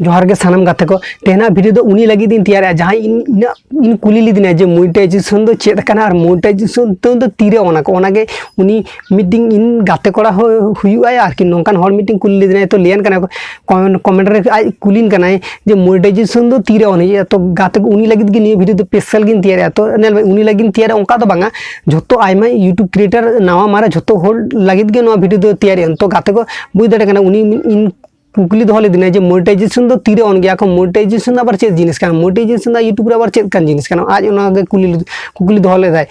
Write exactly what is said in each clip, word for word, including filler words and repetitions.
ᱡᱚᱦᱟᱨ ᱜᱮ ᱥᱟᱱᱟᱢ ᱜᱟᱛᱮ ᱠᱚ, ᱛᱮᱦᱮᱧᱟᱜ video ᱫᱚ ᱩᱱᱤ ᱞᱟᱹᱜᱤᱫ ᱤᱧ ᱛᱮᱭᱟᱨᱮᱜᱼᱟ, ᱡᱟᱦᱟᱸᱭ ᱤᱧ, ᱤᱧᱟᱹᱜ, ᱤᱧ ᱠᱩᱞᱤ ᱞᱮᱫᱤᱧᱟ ᱡᱮ monetization ᱫᱚ ᱪᱮᱫ ᱠᱟᱱᱟ ᱟᱨ monetization ᱫᱚ ᱛᱤᱨᱮ on ᱟᱠᱚ᱾ ᱚᱱᱟᱜᱮ ᱩᱱᱤ ᱢᱤᱫᱴᱤᱝ ᱤᱧ ᱜᱟᱛᱮ ᱠᱚᱲᱟ ᱦᱚᱸ ᱦᱩᱭᱩᱜᱼᱟᱭ ᱟᱨᱠᱤ, ᱱᱚᱝᱠᱟᱱ ᱦᱚᱲ ᱢᱤᱫᱴᱤᱝ ᱠᱩᱞᱤ ᱞᱮᱫᱤᱧᱟᱭ, ᱛᱚ ᱞᱟᱹᱭᱟᱱ ᱠᱟᱱᱟ ᱠᱚ, comment, comment ᱨᱮ ᱟᱡ ᱠᱩᱞᱤᱧ ᱠᱟᱱᱟᱭ ᱡᱮ monetization ᱫᱚ ᱛᱤᱨᱮ on ᱦᱩᱭᱩᱜᱼᱟ᱾ ᱛᱚ ᱜᱟᱛᱮ ᱠᱚ, ᱩᱱᱤ ᱞᱟᱹᱜᱤᱫ ᱜᱮ ᱱᱤᱭᱟᱹ video ᱫᱚ special ᱜᱤᱧ ᱛᱮᱭᱟᱨᱮᱜᱼᱟ᱾ ᱛᱚ ᱧᱮᱞ ᱢᱮ, ᱩᱱᱤ ᱞᱟᱹᱜᱤᱫ ᱤᱧ ᱛᱮᱭᱟᱨᱮᱜᱼᱟ ᱚᱱᱠᱟ ᱫᱚ ᱵᱟᱝᱟ, ᱡᱷᱚᱛᱚ ᱟᱭᱢᱟ YouTube creator ᱱᱟᱣᱟ ᱢᱟᱨᱮ ᱡᱷᱚᱛᱚ ᱦᱚᱲ ᱞᱟᱹᱜᱤᱫ ᱜᱮ ᱱᱚᱣᱟ video ᱫᱚ ᱛᱮᱭᱟᱨᱮᱜᱼᱟ᱾ ᱛᱚ ᱜᱟᱛᱮ ᱠᱚ, ᱵᱩᱡᱽ ᱫᱟᱲᱮᱭᱟᱜ ᱠᱟᱱᱟ, ᱩᱱᱤ ᱤᱧ ᱠᱩᱠᱞᱤ ᱫᱚᱦᱚ ᱞᱮᱫᱤᱧᱟ ᱡᱮ monetization ᱫᱚ ᱛᱤᱨᱮ on ᱜᱮᱭᱟ ᱠᱚ, monetization ᱫᱚ ᱟᱵᱟᱨ ᱪᱮᱫ ᱡᱤᱱᱤᱥ ᱠᱟᱱᱟ, monetization ᱫᱚ YouTube ᱨᱮ ᱟᱵᱟᱨ ᱪᱮᱫ ᱠᱟᱱ ᱡᱤᱱᱤᱥ ᱠᱟᱱᱟ, ᱟᱡ ᱚᱱᱟ ᱜᱮ ᱠᱩᱞᱤ, ᱠᱩᱠᱞᱤ ᱫᱚᱦᱚ ᱞᱮᱫᱟᱭ᱾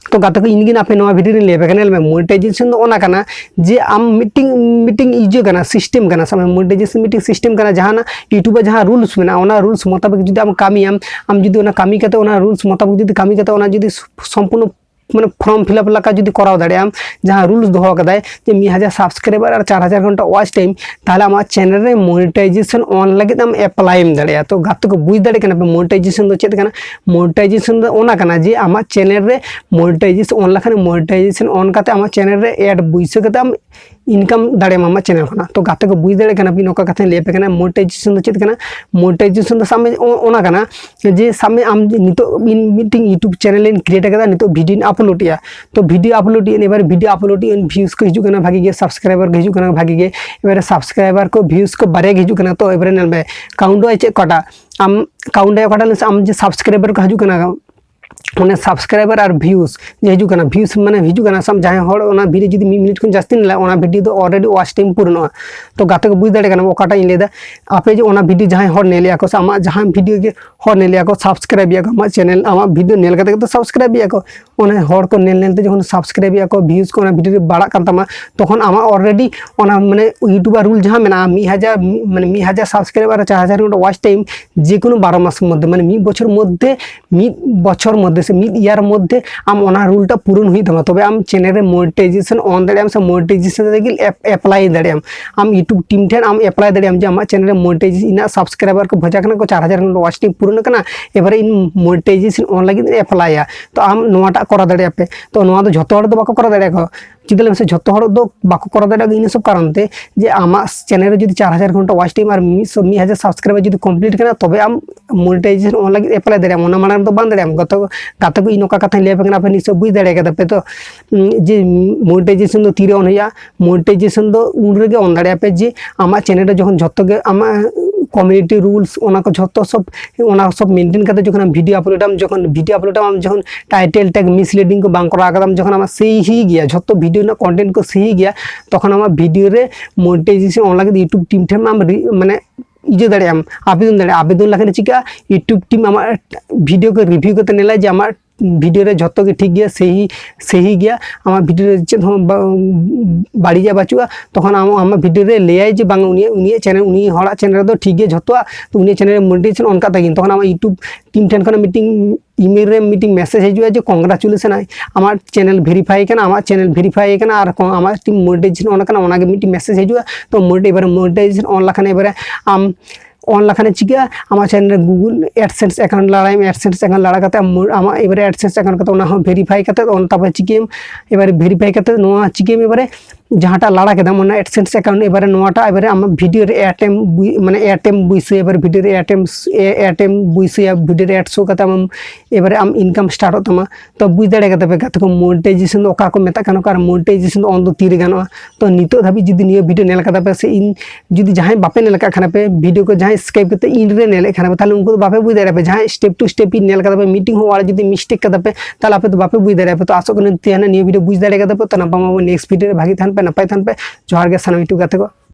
ᱛᱚ ᱜᱟᱛᱮ ᱠᱚ, ᱤᱧ ᱜᱮ ᱟᱯᱮ ᱱᱚᱣᱟ video ᱨᱮᱧ ᱞᱟᱹᱭ ᱟᱯᱮ ᱠᱟᱱᱟ᱾ ᱧᱮᱞ ᱢᱮ, monetization ᱫᱚ ᱚᱱᱟ ᱠᱟᱱᱟ ᱡᱮ ᱟᱢ ᱢᱤᱫᱴᱤᱝ, ᱢᱤᱫᱴᱤᱝ ᱤᱭᱟᱹ ᱠᱟᱱᱟ, system ᱠᱟᱱᱟ, ᱥᱟᱵ ᱢᱮ monetization ᱢᱤᱫᱴᱤᱝ system ᱠᱟᱱᱟ, ᱡᱟᱦᱟᱱᱟᱜ YouTube ᱨᱮ ᱡᱟᱦᱟᱸ rules ᱢᱮᱱᱟᱜᱼᱟ, ᱚᱱᱟ rules ᱢᱚᱛᱟᱵᱤᱠ ᱡᱩᱫᱤ ᱟᱢ ᱠᱟᱹᱢᱤᱭᱟᱢ, ᱟᱢ ᱡᱩᱫᱤ ᱚᱱᱟ ᱠᱟᱹᱢᱤ ᱠᱟᱛᱮ, ᱚᱱᱟ rules ᱢᱚᱛᱟᱵᱤᱠ ᱡᱩᱫᱤ ᱠᱟᱹᱢᱤ ᱠᱟᱛᱮ, ᱚᱱᱟ ᱡᱩᱫᱤ ᱥᱚᱢᱯᱩᱨᱱᱚ ᱢᱟᱱᱮ form fill up ᱞᱮᱠᱟ ᱡᱩᱫᱤ ᱠᱚᱨᱟᱣ ᱫᱟᱲᱮᱭᱟᱜ ᱟᱢ, ᱡᱟᱦᱟᱸ rules ᱫᱚᱦᱚ ᱠᱟᱫᱟᱭ ᱡᱮ ᱢᱤᱫ ᱦᱟᱡᱟᱨ subscriber ᱟᱨ ᱪᱟᱨ ᱦᱟᱡᱟᱨ ᱜᱷᱚᱱᱴᱟ watch time, ᱛᱟᱦᱚᱞᱮ ᱟᱢᱟᱜ channel ᱨᱮ monetization on ᱞᱟᱹᱜᱤᱫ ᱟᱢ apply ᱮᱢ ᱫᱟᱲᱮᱭᱟᱜᱼᱟ᱾ ᱛᱚ ᱜᱟᱛᱮ ᱠᱚ, ᱵᱩᱡᱽ ᱫᱟᱲᱮᱭᱟᱜ ᱠᱟᱱᱟ ᱯᱮ monetization ᱫᱚ ᱪᱮᱫ ᱠᱟᱱᱟ? Monetization ᱫᱚ ᱚᱱᱟ ᱠᱟᱱᱟ ᱡᱮ ᱟᱢᱟᱜ channel ᱨᱮ monetization on ᱞᱮᱠᱷᱟᱱ, monetization on ᱠᱟᱛᱮ ᱟᱢᱟᱜ channel ᱨᱮ ad ᱵᱟᱹᱭᱥᱟᱹᱣ ᱠᱟᱛᱮ ᱟᱢ income ᱫᱟᱲᱮᱭᱟᱜ ᱟᱢ ᱟᱢᱟᱜ channel ᱠᱷᱚᱱᱟᱜ᱾ ᱛᱚ ᱜᱟᱛᱮ ᱠᱚ, ᱵᱩᱡᱽ ᱫᱟᱲᱮᱭᱟᱜ ᱠᱟᱱᱟ ᱯᱮ ᱱᱚᱝᱠᱟ ᱠᱟᱛᱷᱟᱧ ᱞᱟᱹᱭ ᱟᱯᱮ ᱠᱟᱱᱟ᱾ Monetization ᱫᱚ ᱪᱮᱫ ᱠᱟᱱᱟ? Monetization ᱫᱚ ᱥᱟᱵ ᱢᱮ ᱚ-, ᱚᱱᱟ ᱠᱟᱱᱟ ᱡᱮ ᱥᱟᱵ ᱢᱮ ᱟᱢ ᱱᱤᱛᱚᱜ ᱤᱧ ᱢᱤᱫᱴᱤᱝ, ᱢᱤᱫᱴᱤᱝ YouTube channel ᱤᱧ create ᱟᱠᱟᱫᱟ, ᱱᱤᱛᱚᱜ video ᱤᱧ upload ᱮᱜᱼᱟ᱾ ᱛᱚ video upload ᱮᱜᱼᱟ, ᱮᱵᱟᱨᱮ video upload ᱮᱜᱼᱟ, views ᱠᱚ ᱦᱤᱡᱩᱜ ᱠᱟᱱᱟ ᱵᱷᱟᱜᱤ ᱜᱮ, subscriber ᱠᱚ ᱦᱤᱡᱩᱜ ᱠᱟᱱᱟ ᱵᱷᱟᱜᱤ ᱜᱮ, ᱮᱵᱟᱨᱮ subscriber ᱠᱚ views ᱠᱚ ᱵᱟᱨᱭᱟ ᱜᱮ ᱦᱤᱡᱩᱜ ᱠᱟᱱᱟ᱾ ᱛᱚ ᱮᱵᱟᱨᱮ ᱧᱮᱞ ᱢᱮ, count ᱟᱭ ᱪᱮᱫ ᱚᱠᱟᱴᱟᱜ, ᱟᱢ count ᱟᱭ ᱚᱠᱟᱴᱟᱜ ᱞᱟᱹᱭ ᱢᱮᱥᱮ, ᱟᱢ ᱡᱮ subscriber ᱠᱚ ᱦᱤᱡᱩᱜ ᱠᱟᱱᱟ, ᱚᱱᱮ subscriber ᱟᱨ views ᱡᱮ ᱦᱤᱡᱩᱜ ᱠᱟᱱᱟ, views ᱢᱟᱱᱮ ᱦᱤᱡᱩᱜ ᱠᱟᱱᱟ, ᱥᱟᱵ ᱡᱟᱦᱟᱸᱭ ᱦᱚᱲ ᱚᱱᱟ video ᱡᱩᱫᱤ ᱢᱤᱫ ᱢᱤᱱᱤᱴ ᱠᱷᱚᱱ ᱡᱟᱹᱥᱛᱤ ᱧᱮᱞᱟ, ᱚᱱᱟ video ᱫᱚ already watch time ᱯᱩᱨᱱᱚᱜᱼᱟ᱾ ᱛᱚ ᱜᱟᱛᱮ ᱠᱚ, ᱵᱩᱡᱽ ᱫᱟᱲᱮᱭᱟᱜ ᱠᱟᱱᱟ ᱚᱠᱟᱴᱟᱜ ᱤᱧ ᱞᱟᱹᱭᱫᱟ᱾ ᱟᱯᱮ ᱡᱮ ᱚᱱᱟ video ᱡᱟᱦᱟᱸᱭ ᱦᱚᱲ ᱧᱮᱞᱮᱜᱼᱟ ᱠᱚ, ᱥᱮ ᱟᱢᱟᱜ ᱡᱟᱦᱟᱸ video ᱜᱮ ᱦᱚᱲ ᱧᱮᱞᱮᱜᱼᱟ ᱠᱚ, subscribe ᱮᱜᱼᱟ ᱠᱚ ᱟᱢᱟᱜ channel, ᱟᱢᱟᱜ video ᱧᱮᱞ ᱠᱟᱛᱮ ᱜᱮᱛᱚ subscribe ᱮᱜᱼᱟ ᱠᱚ᱾ ᱚᱱᱮ ᱦᱚᱲ ᱠᱚ ᱧᱮᱞ ᱧᱮᱞ ᱛᱮ ᱡᱚᱠᱷᱚᱱ subscribe ᱮᱜᱼᱟ ᱠᱚ, views ᱠᱚ ᱚᱱᱟ video ᱨᱮ ᱵᱟᱲᱟᱜ ᱠᱟᱱ ᱛᱟᱢᱟ, ᱛᱚᱠᱷᱚᱱ ᱟᱢᱟᱜ already ᱚᱱᱟ ᱢᱟᱱᱮ YouTube ᱨᱩᱞ ᱡᱟᱦᱟᱸ ᱢᱮᱱᱟᱜᱼᱟ, ᱢᱤᱫ ᱦᱟᱡᱟᱨ, ᱢᱟᱱᱮ ᱢᱤᱫ ᱦᱟᱡᱟᱨ subscriber ᱟᱨ ᱪᱟᱨ ᱦᱟᱡᱟᱨ ᱜᱷᱚᱱᱴᱟ watch time, ᱡᱮ ᱠᱳᱱᱳ ᱵᱟᱨᱚ ᱢᱟᱥ ᱢᱚᱫᱽᱫᱷᱮ, ᱢᱟᱱᱮ ᱢᱤᱫ ᱵᱚᱪᱷᱚᱨ ᱢᱚᱫᱽᱫᱷᱮ, ᱢᱤᱫ ᱵᱚᱪᱷᱚᱨ ᱢᱚᱫᱽᱫᱷᱮ ᱥᱮ ᱢᱤᱫ year ᱢᱚᱫᱽᱫᱷᱮ ᱟᱢ ᱚᱱᱟ ᱨᱩᱞ ᱴᱟ ᱯᱩᱨᱚᱱ ᱦᱩᱭᱩᱜ ᱛᱟᱢᱟ, ᱛᱚᱵᱮ ᱟᱢ channel ᱨᱮ monetization on ᱫᱟᱲᱮᱭᱟᱜ ᱟᱢ ᱥᱮ monetization ᱞᱟᱹᱜᱤᱫ ᱮᱯ-, apply ᱫᱟᱲᱮᱭᱟᱜ ᱟᱢ᱾ ᱟᱢ YouTube team ᱴᱷᱮᱱ ᱟᱢ apply ᱫᱟᱲᱮᱭᱟᱜ ᱟᱢ ᱡᱮ ᱟᱢᱟᱜ channel ᱨᱮ monetization, ᱤᱧᱟᱹᱜ subscriber ᱠᱚ ᱵᱷᱮᱡᱟ ᱠᱟᱱᱟ ᱠᱚ, ᱪᱟᱨ ᱦᱟᱡᱟᱨ ᱜᱷᱚᱱᱴᱟ watch time ᱯᱩᱨᱟᱹᱣ ᱠᱟᱱᱟ, ᱮᱵᱟᱨᱮ ᱤᱧ monetization on ᱞᱟᱹᱜᱤᱫ ᱤᱧ applyᱟ᱾ ᱛᱚ ᱟᱢ ᱱᱚᱣᱟᱴᱟᱜ ᱠᱚᱨᱟᱣ ᱫᱟᱲᱮᱭᱟᱜᱼᱟ ᱯᱮ᱾ ᱛᱚ ᱱᱚᱣᱟ ᱫᱚ ᱡᱷᱚᱛᱚ ᱦᱚᱲ ᱫᱚ ᱵᱟᱠᱚ ᱠᱚᱨᱟᱣ ᱫᱟᱲᱮᱭᱟᱜᱼᱟ ᱠᱚ᱾ ᱪᱮᱫᱟᱜ ᱞᱟᱹᱭ ᱢᱮᱥᱮ, ᱡᱷᱚᱛᱚ ᱦᱚᱲ ᱫᱚ ᱵᱟᱠᱚ ᱠᱚᱨᱟᱣ ᱫᱟᱲᱮᱭᱟᱜᱼᱟ ᱤᱱᱟᱹ ᱥᱚᱵ ᱠᱟᱨᱚᱱ ᱛᱮ, ᱡᱮ ᱟᱢᱟᱜ ᱪᱮᱱᱮᱞ ᱨᱮ ᱡᱩᱫᱤ ᱪᱟᱨ ᱦᱟᱡᱟᱨ ᱜᱷᱚᱱᱴᱟ watch time ᱟᱨ ᱢᱤᱫ ᱥᱚ, ᱢᱤᱫ ᱦᱟᱡᱟᱨ subscriber ᱡᱩᱫᱤ complete ᱠᱟᱱᱟ, ᱛᱚᱵᱮ ᱟᱢ monetization on ᱞᱟᱹᱜᱤᱫ apply ᱫᱟᱲᱮᱭᱟᱜᱼᱟᱢ, ᱚᱱᱟ ᱢᱟᱲᱟᱝ ᱨᱮᱫᱚ ᱵᱟᱝ ᱫᱟᱲᱮᱭᱟᱜᱼᱟᱢ᱾ ᱜᱟᱛᱮ ᱠᱚ, ᱜᱟᱛᱮ ᱠᱚ, ᱤᱧ ᱱᱚᱝᱠᱟ ᱠᱟᱛᱷᱟᱧ ᱞᱟᱹᱭ ᱟᱯᱮ ᱠᱟᱱᱟ, ᱟᱯᱮ ᱱᱤᱥᱪᱚᱭ ᱵᱩᱡᱽ ᱫᱟᱲᱮ ᱠᱟᱫᱟ ᱯᱮ ᱛᱚ, ᱩᱸ, ᱡᱮ monetization ᱫᱚ ᱛᱤᱨᱮ on ᱦᱩᱭᱩᱜᱼᱟ᱾ Monetization ᱫᱚ ᱩᱱ ᱨᱮᱜᱮ on ᱫᱟᱲᱮᱭᱟᱜᱼᱟ ᱯᱮ, ᱡᱮ ᱟᱢᱟᱜ ᱪᱮᱱᱮᱞ ᱨᱮ ᱡᱚᱠᱷᱚᱱ ᱡᱷᱚᱛᱚ ᱜᱮ ᱟᱢᱟᱜ community rules, ᱚᱱᱟ ᱠᱚ ᱡᱷᱚᱛᱚ ᱥᱚᱵ, ᱚᱱᱟ ᱥᱚᱵ maintain ᱠᱟᱛᱮ ᱡᱚᱠᱷᱚᱱ ᱟᱢ video upload ᱟᱢ, ᱡᱚᱠᱷᱚᱱ video upload ᱟᱢ, ᱟᱢ ᱡᱚᱠᱷᱚᱱ title tag misleading ᱠᱚ ᱵᱟᱝ ᱠᱚᱨᱟᱣ ᱠᱟᱫᱟᱢ, ᱡᱚᱠᱷᱚᱱ ᱟᱢᱟᱜ ᱥᱟᱹᱦᱤ ᱜᱮᱭᱟ, ᱡᱷᱚᱛᱚ video ᱨᱮᱱᱟᱜ content ᱠᱚ ᱥᱟᱹᱦᱤ ᱜᱮᱭᱟ, ᱛᱚᱠᱷᱚᱱ ᱟᱢᱟᱜ video ᱨᱮ monetization on ᱞᱟᱹᱜᱤᱫ YouTube team ᱴᱷᱮᱱ ᱟᱢ ᱨᱤ-, ᱢᱟᱱᱮ ᱤᱭᱟᱹ ᱫᱟᱲᱮᱭᱟᱜ ᱟᱢ, ᱟᱵᱮᱫᱚᱱ ᱫᱟᱲᱮᱭᱟᱜᱼᱟ᱾ ᱟᱵᱮᱫᱚᱱ ᱞᱮᱠᱷᱟᱱ ᱪᱤᱠᱟᱹᱜᱼᱟ, YouTube team ᱟᱢᱟᱜ video ᱠᱚ review ᱠᱟᱛᱮ ᱧᱮᱞᱟ ᱡᱮ ᱟᱢᱟᱜ video ᱨᱮ ᱡᱷᱚᱛᱚ ᱜᱮ ᱴᱷᱤᱠ ᱜᱮᱭᱟ, ᱥᱟᱹᱦᱤ, ᱥᱟᱹᱦᱤ ᱜᱮᱭᱟ, ᱟᱢᱟᱜ video ᱨᱮ ᱪᱮᱫ ᱦᱚᱸ ᱵᱟ-, ᱵᱟᱹᱲᱤᱡᱟᱜ ᱵᱟᱹᱪᱩᱜᱼᱟ, ᱛᱚᱠᱷᱚᱱ ᱟᱢ, ᱟᱢᱟᱜ video ᱨᱮ ᱞᱟᱹᱭᱟᱭ ᱡᱮ ᱵᱟᱝ, ᱩᱱᱤᱭᱟᱜ, ᱩᱱᱤᱭᱟᱜ ᱪᱮᱱᱮᱞ, ᱩᱱᱤ ᱦᱚᱲᱟᱜ ᱪᱮᱱᱮᱞ ᱨᱮᱫᱚ ᱴᱷᱤᱠ ᱜᱮᱭᱟ ᱡᱷᱚᱛᱚᱣᱟᱜ, ᱛᱚ ᱩᱱᱤᱭᱟᱜ ᱪᱮᱱᱮᱞ ᱨᱮ monetization on ᱠᱟᱜ ᱛᱟᱹᱠᱤᱱ, ᱛᱚᱠᱷᱚᱱ ᱟᱢᱟᱜ YouTube team ᱴᱷᱮᱱ ᱠᱷᱚᱱ ᱢᱤᱫᱴᱤᱝ email ᱨᱮ ᱢᱤᱫᱴᱤᱝ message ᱦᱤᱡᱩᱜᱼᱟ ᱡᱮ congratulations, ᱟᱢᱟᱜ ᱪᱮᱱᱮᱞ verify ᱠᱟᱱᱟ, ᱟᱢᱟᱜ ᱪᱮᱱᱮᱞ verify ᱠᱟᱱᱟ ᱟᱨ ᱠᱚ-, ᱟᱢᱟᱜ team monetization on ᱠᱟᱱᱟ, ᱚᱱᱟᱜᱮ ᱢᱤᱫᱴᱤᱝ message ᱦᱤᱡᱩᱜᱼᱟ᱾ ᱛᱚ ᱢᱚ-, ᱮᱵᱟᱨᱮ monetization on ᱞᱮᱠᱷᱟᱱ ᱮᱵᱟᱨᱮ ᱟᱢ on ᱞᱮᱠᱷᱟᱱ ᱪᱤᱠᱟᱹᱜᱼᱟ, ᱟᱢᱟᱜ ᱪᱮᱱᱮᱞ ᱨᱮ Google AdSense account ᱞᱟᱲᱟᱭ ᱢᱮ, AdSense account ᱞᱟᱲᱟ ᱠᱟᱛᱮ ᱟᱢ ᱢᱚ-, ᱟᱢᱟᱜ ᱮᱵᱟᱨᱮ AdSense account ᱠᱟᱛᱮ ᱚᱱᱟ ᱦᱚᱸ verify ᱠᱟᱛᱮ ᱚᱱ-, ᱛᱟᱨᱯᱚᱨᱮ ᱪᱤᱠᱟᱹᱭᱟᱢ, ᱮᱵᱟᱨᱮ verify ᱠᱟᱛᱮ ᱱᱚᱣᱟ ᱪᱤᱠᱟᱹᱭᱟᱢ, ᱮᱵᱟᱨᱮ ᱡᱟᱦᱟᱸᱴᱟᱜ ᱞᱟᱲᱟ ᱠᱮᱫᱟᱢ ᱚᱱᱟ AdSense account, ᱮᱵᱟᱨᱮ ᱱᱚᱣᱟᱴᱟᱜ ᱮᱵᱟᱨᱮ ᱟᱢᱟᱜ video ᱨᱮ ad ᱮᱢ ᱵᱩ-, ᱢᱟᱱᱮ ad ᱮᱢ ᱵᱩᱭᱥᱟᱹᱭᱟ, ᱮᱵᱟᱨᱮ video ᱨᱮ ad ᱮᱢ ᱥ-, ᱮ-, ad ᱮᱢ ᱵᱩᱭᱥᱟᱹᱭᱟ, video ᱨᱮ ad show ᱠᱟᱛᱮ ᱟᱢ ᱮᱵᱟᱨᱮ ᱟᱢ income startᱚᱜ ᱛᱟᱢᱟ᱾ ᱛᱚ ᱵᱩᱡᱽ ᱫᱟᱲᱮ ᱠᱟᱫᱟ ᱯᱮ ᱜᱟᱛᱮ ᱠᱚ, monetization ᱫᱚ ᱚᱠᱟ ᱠᱚ ᱢᱮᱛᱟᱜ ᱠᱟᱱᱟ, ᱚᱠᱟ ᱨᱮ monetization ᱫᱚ on ᱫᱚ ᱛᱤᱨᱮ ᱜᱟᱱᱚᱜᱼᱟ᱾ ᱛᱚ ᱱᱤᱛᱚᱜ ᱫᱷᱟᱹᱵᱤᱡ ᱡᱩᱫᱤ ᱱᱤᱭᱟᱹ video ᱧᱮᱞ ᱠᱟᱫᱟ ᱯᱮ ᱥᱮ ᱤᱧ ᱡᱩᱫᱤ ᱡᱟᱦᱟᱸᱭ ᱵᱟᱯᱮ ᱧᱮᱞ ᱟᱠᱟᱫ ᱠᱷᱟᱱ ᱯᱮ, video ᱠᱚ ᱡᱟᱦᱟᱸᱭ skip ᱠᱟᱛᱮ end ᱨᱮ ᱧᱮᱞᱮᱫ ᱠᱷᱟᱱ ᱯᱮ, ᱛᱟᱦᱞᱮ ᱩᱱᱠᱩ ᱫᱚ ᱵᱟᱯᱮ ᱵᱩᱡᱽ ᱫᱟᱲᱮᱭᱟᱜᱼᱟ ᱯᱮ, ᱡᱟᱦᱟᱸᱭ step to step ᱤᱧ ᱧᱮᱞ ᱠᱟᱫᱟ ᱯᱮ, ᱢᱤᱫᱴᱤᱝ ᱦᱚᱸ ᱚᱲᱟᱜ ᱡᱩᱫᱤ mistake ᱠᱟᱫᱟ ᱯᱮ, ᱛᱟᱦᱞᱮ ᱟᱯᱮ ᱫᱚ ᱵᱟᱯᱮ ᱵᱩᱡᱽ ᱫᱟᱲᱮᱭᱟᱜᱼᱟ ᱯᱮ᱾ ᱛᱚ ᱟᱥᱚᱜ ᱠᱟᱹᱱᱟᱹᱧ ᱛᱮᱦᱮᱧ ᱱᱤᱭᱟᱹ video ᱵᱩᱡᱽ ᱫᱟᱲᱮ ᱠᱟᱫᱟ ᱯᱮ᱾ ᱛᱚ ᱱᱟᱯᱟᱭ ᱢᱟ next video ᱨᱮ ᱵᱷᱟᱜᱮ ᱛᱟᱦᱮᱱ ᱯᱮ, ᱱᱟᱯᱟᱭ ᱛᱟᱦᱮᱱ ᱯᱮ᱾ ᱡᱚᱦᱟᱨ ᱜᱮ ᱥᱟᱱᱟᱢ YouTube ᱜᱟᱛᱮ ᱠᱚ᱾